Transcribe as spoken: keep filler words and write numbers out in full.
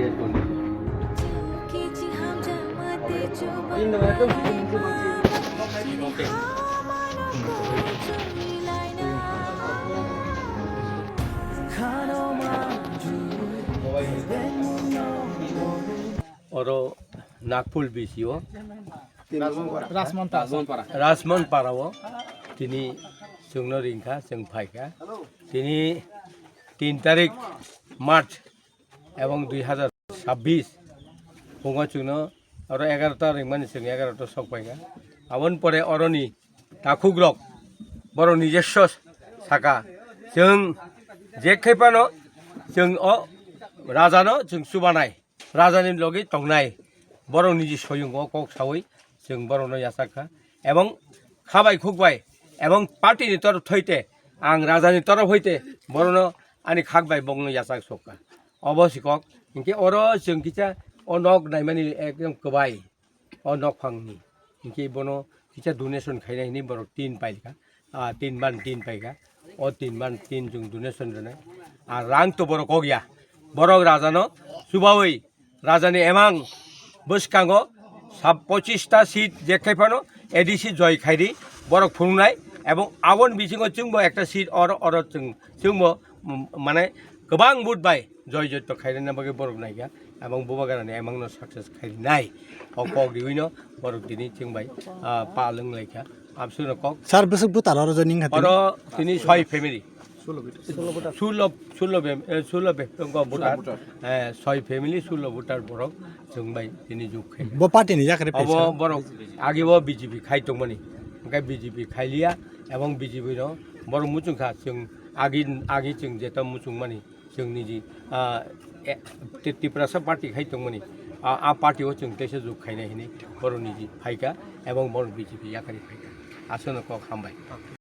India twenty. Oro Nagpur B C O. Rajmon Para. Rajmon Para o tini chwngno ringkha, chwng phaikha. Tini tin tarik March ebong dui hazar sabbish phungo chwngno oro egarota ringmani chwng egarota sok paikha. Aboni pore oroni takhukrok borok nijoswo saka, chwng je khai phano chwng o rajano chwng chubanai. Rajani logi tongnai borok niji soyungo kok sawi chwng borokno yachak kha, ebong khabai khukbai ebong party ni torof thoite ang rajani torof hoite borokno ani khak bai bongno yachak sok kha. Obo si kok hinkhe oro chwng kisa o nok naimani ekdom kwbai. O nokphangni hinkhe bono kisa donation khaina hinwi borok tin paikha, ah, tin ban tin paikha. O tin ban tin chwng donation rwnai. Ah, rang to borok kok ya. Borok rajano chubawi rajani emang bwskango sab pochista seat je khai phano A D C joy khairi borok phunuknai, ebong aboni bisingo chwngbo ekta seat oro oro chwng chwngbo, mm, mane kwbang vote bai joy joito khairina bagwi borok naikha, ebong bubagrani emangno success khainai. O kok riwino borok tini chwng bai, ah, pal wng laikha. Abswkno kok. Sir, bwswk butar oro joining kha tini? Oro tini soi family. Sulo, sulo fam-, eh, sulo fam-, eh, sulo butar. Eh, soi family, sulo butar borok chwng bai tini juk khaikha. Bo party ni yakhare pesa? Obo borok agi bo B J P khai tongmani. Hwnkhe B J P khailiya, ebong B J P no borok muchung kha, chwng agi, agi chwng jeta muchung mani. Chwng niji, ah, e, Ti-, Tiprasa party khai tongmani, ah, a party o chwng teisa juk khainai hinwi borok niji phaikha ebong borok B J P yakarwi phaikha. Aswkno kok hambai.